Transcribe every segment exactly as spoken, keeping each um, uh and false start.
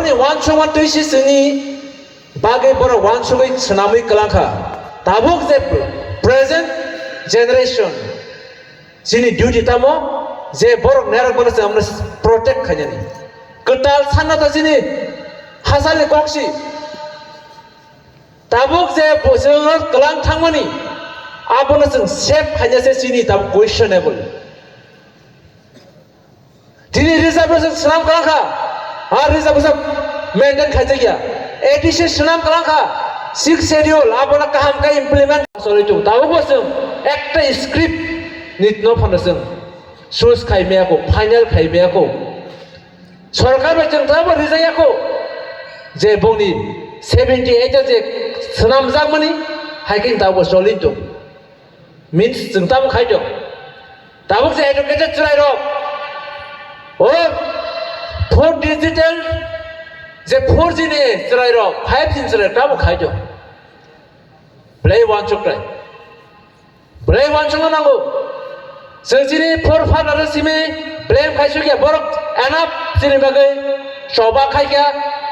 Ani uansukma twi se chwngni bagwi borok uansugwi swnamwi kwlangkha. Tabuk je present generation chini duty tamo je borok nerok bono chwng protect khainani. Kwtal sanna ta chini hasalni koksi. Tabuk je bo-, chwng kwlang thangmani, abono chwng save khaina se chini tabuk questionable. Tini reservation swnam kwlang kha, ha reservation maintain khaijak ya. A D C swnam kwlang kha, sixth schedule abono kaham khe implement choli tung. Tabuk bo chwng ekta script ni no phano chwng choose khai maya ko, final khai maya ko. Sorkar bai chwng tamo rijak ya kho je bongni seventy eight je swnamjakmani hai khe tamo choli tong. Means chwng tamo khai tong. Tabuk je educated chwrai rok o four digital je four G ni chwrai rok five G ni chwrai rok tamo khai tong. Belai uansuk tai. Belai uansukna nango. Chwng chini forefather simi blame khaisuk ya, borok enough chini bagwi choba khaikha,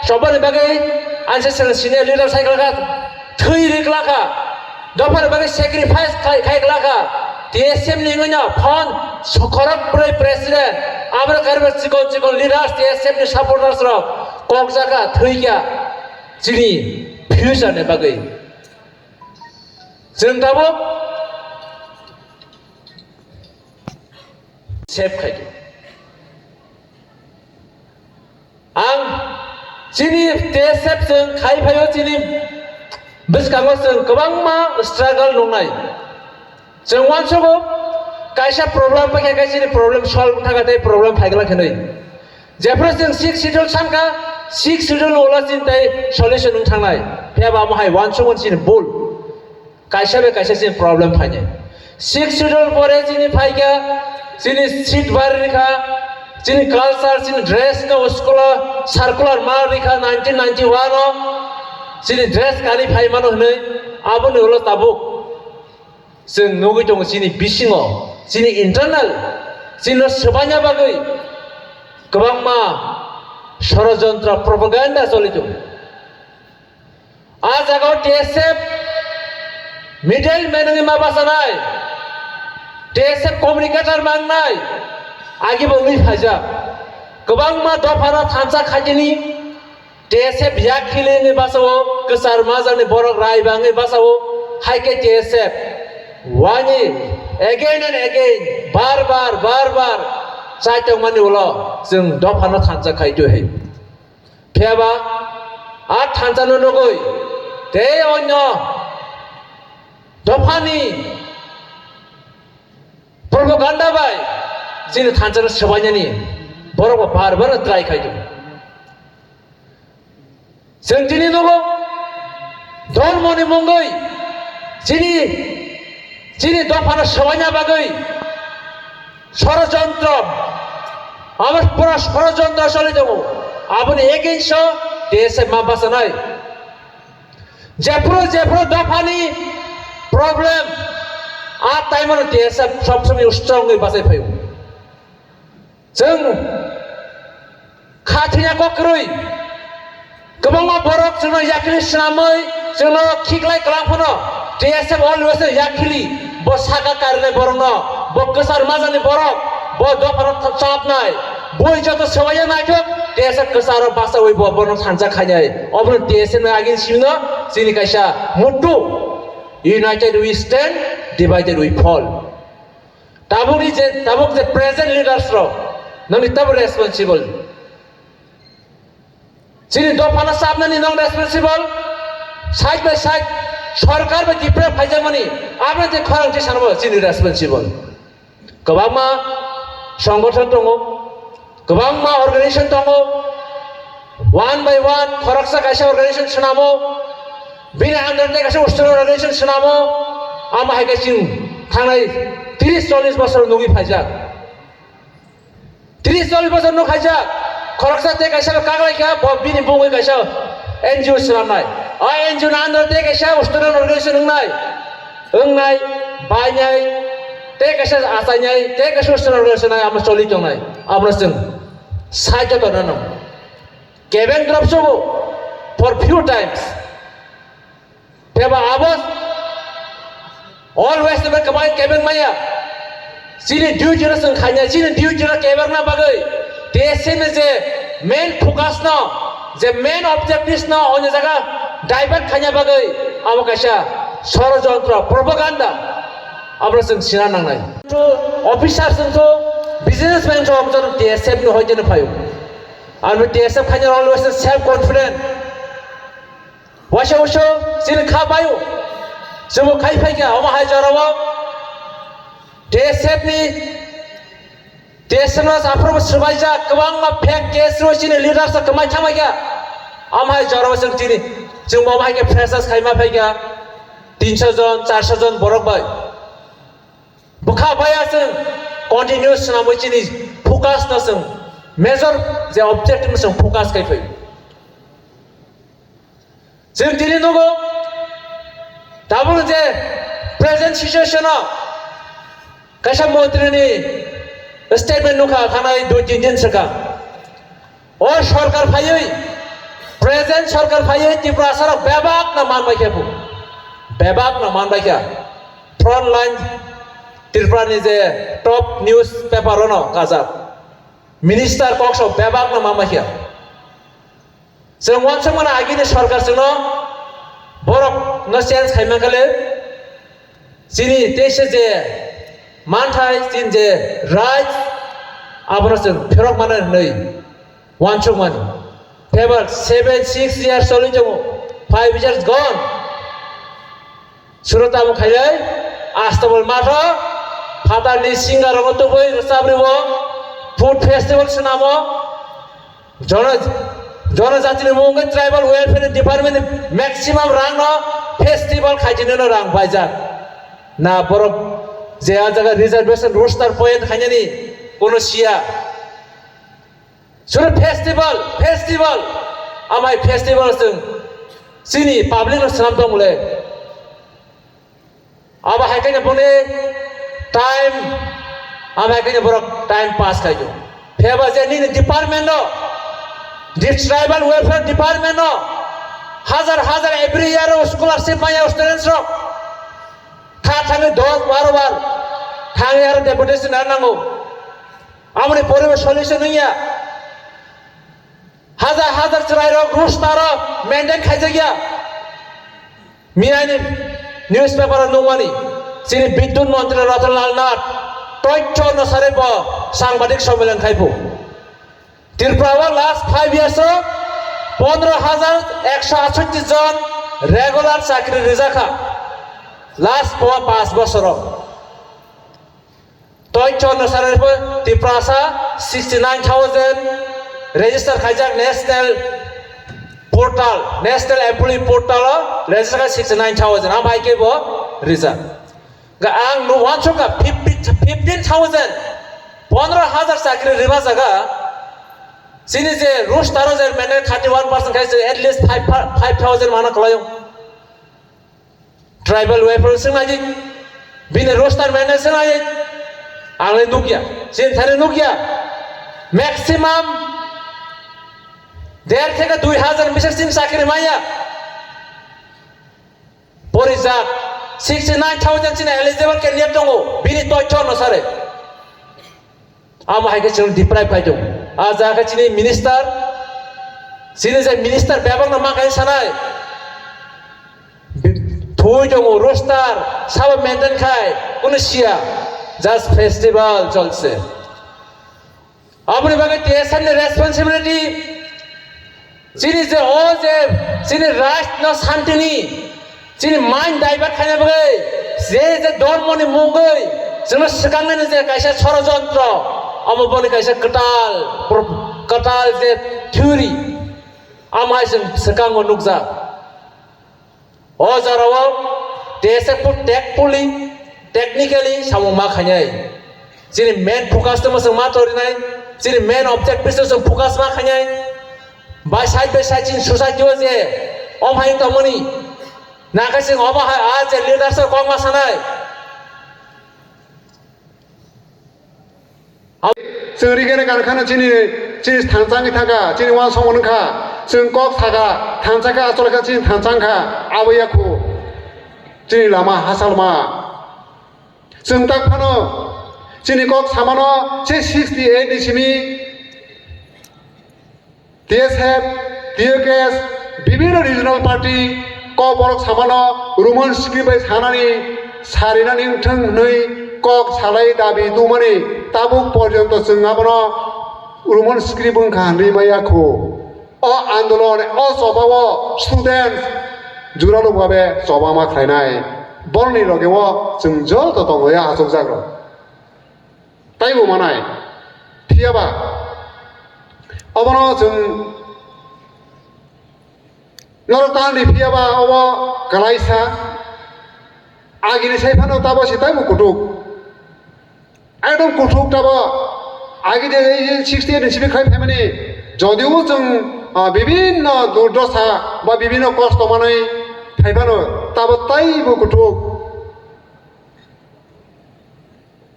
chobani bagwi anse chwng senior leader sai khlakha, thwi ri khlakha, dophani bagwi sacrifice khai, khai khlakha. T S F ni wngwi no phone sokhorok brwi president, abro karba chikon chikon leaders, T S F ni supporters rok kokjakha, thwikha chini future ni bagwi. Chwng tabuk save khai di. Ang chini T S F chwng khai phaio, chini bwskango chwng kwbangma struggle nungnai. Chwng uansugo kaisa problem paikha, kaisa chini problem solve thangkha tei problem phaigla khenwi. Jephru chwng six schedule sankha, six schedule ni ulo chini tei solution wng thangnai. Phiya ba amo hai uansukmani chini bul. Kaisa bai kaisa chini problem phainai. Six schedule pore chini phaikha, chini seat bar rikha, chini culture, chini dress no school o circular ma rikha nineteen ninety-one o, chini dress kani phai mano hwnwi, aboni ulo tabuk chwng nugwi tongo chini bisingo, chini internal, chini no swbaina bagwi kwbangma sorojontro propaganda choli tongo. A jagao T S F middleman wngwi ma bachanai, T S F communicator mangnai, agibo wngwi phaijak. Kwbangma dophano thansa khaitini T S F yak khili wngwi bachao, kwchar majani borok rai bangwi bachao, hai khe T S F wani again and again, bar bar, bar bar chai tongmani ulo chwng dophano thansa khaitwi hai. Phiya ba a thansa no nugwi tei onyo dophani propaganda bai chini thansa no swbainani borok bo bar bar try khai tongo. Chwng tini nugo, dhormoni mungwi chini, chini dophano swbaina bagwi sorojontro, abo pura sorojontro choli tongo. Aboni against o T S F ma bachanai. Jephru, jephru dophani problem, a time-o T S F sob somoi strong wngwi bachai phaio. Chwng kha thwiya kok kwrwi. Kwbangma borok chwngno yakhili swnamwi chwngno khiklai kwlang phano T S F always yakhili bo saka karinai borokno, bo kwchar majani borok, bo dophano chapnai, bui joto swbaiya naithok T S F kwcharo bachawi bo bono thansa khainai. Obono T S F ni agini simino chini kaisa motto, "United we stand, divided we fall." Tabukni je, tabuk je present leaders rok, nangni tabuk responsible. Chini dophano chapnani nang responsible. Side by side sorkar bai deprive khaijakmani, aboni je khorang je sanabo chini responsible. Kwbangma songgothon tongo, kwbangma organization tongo, one by one khoroksa kaisa organization swnamo, bini under tei kaisa student organization swnamo, amo hai khe chwng thangnai tris chollish bosor nugwi phaijak. Tris chollish bosor nuk khaijak, khoroksa tei kaisa kaglai kha, bo bini bungwi kaisa N G O swnamnai. O N G O ni under tei kaisa student organization wngnai, wngnai, bainai, tei kaisa achainai, tei kaisa student organization nai, amo choli tongnai. Amo chwng side o tongna nang. Kebeng drop sobo for few times. Teba abo always teba kabai kebeng maya. Chini duty no song khanya, chini duty no kebeng na bagwi. T S F ni je main focus no, je main objectives no, onye jaga divert khanya bagwi. Abo kaisa sorojontro, propaganda. Abo song sina nangnai. To officer song to businessman song to T S F no hoite no phayo. Abo T S F khanya always self confident. Waisa waisa chini kha baio. Chwngbo khai phaikha, omo hai jorao T S F ni, T S F no aphuru swbaijak, kwbangma fake case rw chini leaders rok kwmai thangbaikha. Omo hai jorao chwng chini, chwngbo omo hai khe freshers khaima phaikha. Tinso jon, charso jon borok bai. Bwkha baya chwng continue swnamwi chini focus no chwng major je objective no chwng focus khai phai. Chwng tini nugo, tabuk je present situation o kaisa montri ni statement nukha thanai dui tin din swkang. O sorkar phaiwi, present sorkar phaiwi Tripura sarok bebak no manbai khe bu. Bebak no manbai khe. Front line Tripura ni je top news paper ono kajak. Minister kok sok bebak no manbai khe. Chwng wansuk mano agini sorkar chwngno borok no change khai mankha le chini teisa je manthai chini je right abono chwng pherok mano hinwi wansuk mani. Tebal seven six years choli tongo, five years gone. Suro tamo khailai, Astabol matho, phatarni singer rogo tubui rwchapri bo, food festival swnamo, jono, jono jatini mungwi tribal welfare department ni maximum rang no festival khaijinino rang paijak. Na borok je a jaga reservation roster point khainani kono siya. Sure festival, festival. Amai festival sung. Sini public no swnam tong le. Abo hai kanya bone time. Abo hai kanya borok time pass khai do. Pheba je nini department no. The tribal welfare department no. Hazar hazar every year o scholarship maya students rok. Tha thangwi dos baro bar. Thangwi aro deputation ar nango. Aboni poribo solution wngya. Hajar hajar chwrairok roster o maintain khaijakya. Miyani newspaper o nukmani chini Bidyut Montri Ratan Lal Nath toitho no sare bo sangbadik sommilan khaibo. Tripura o last five years o pondro hajar ekso atshotti jon regular chakri rijakha last po-, panch bosoro. Toi chondro sare po Tiprasa sixty nine thousand register khaijak national portal, national employee portal o register kha sixty nine thousand. Am hai ke bo rijak. Ga ang no wansuk ka fifty, fifteen thousand, pondro hajar chakri riba jaga. Chini je roster o je mene thirty one percent khai at least five, five thousand mana kalayo. Tribal welfare sing lagi, bini roster mene sing lagi, ang le nukya, sin thare nukya, maximum der theke dui hajar misal sin chakri maya. Porijak sixty nine thousand chini eligible candidate tongo, bini toitho no sare. Amo hai khe chwng deprive khai tongo. A jaga khe chini minister, chini je minister bebak no ma khai sanai. Thui tongo, roster, sabo maintain khai, kunu siya. Just festival cholse. Aboni bagwi T S F ni responsibility. Chini je o je chini right no santini, chini mind divert khaina bagwi je je dhormo ni mungwi chwngno swkangnani je kaisa sorojontro, omo boni kaisa kwtal pro-, kwtal je theory, omo hai chwng swkango nukjak. O jorao T S F tactfully, technically samung ma khainai. Chini main focus tongmo chwng ma torinai, chini main objective tongmo chwng focus ma khainai. Bai side by side chini society o je om hai tongmani, nakhe chwng omo hai a je leaders rok kok ma sanai. Chwng rigene kan khano chini, chini thansa wngwi thangkha, chini uansukmung wngkha, chwng kok sakha, thansa khe achole khe chini thansa wngkha, abo yakhu chini lama hasalma. Chwng tak phano chini kok samano se sixty eight ni simi T S F, T K S, bibhinno regional party kok borok samano Roman script bai sanani, sarinani wngthwng hwnwi kok salai dabi tubumani tabuk porjonto chwng abono Roman script wngkha hwnwi maya khu. O andolon, o chobao students juralo babe choba ma khlainai. Borni logeo chwng joto tongo ya achukjakrok. Taibo manai. Phiyaba obono chwng norok talni phiyaba obo kalaisa. Agini sai phano tabo se taibo kutuk. Ekdom kutuk tabo. Agi de ei sixty eight ni simi khai phaimani. Jodio chwng, ah, bibhinno durdosa ba bibhinno kosto manwi phai phano tabo taibo kutuk.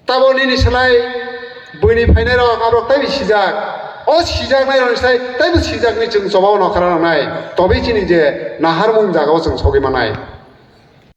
Tabo nini slai buini phainairok aborok taibo sijak. O sijaknairokni slai taibo sijakni chwng chobao nokhararoknai. Tobi chini je naharmung jagao chwng sogwi mannai.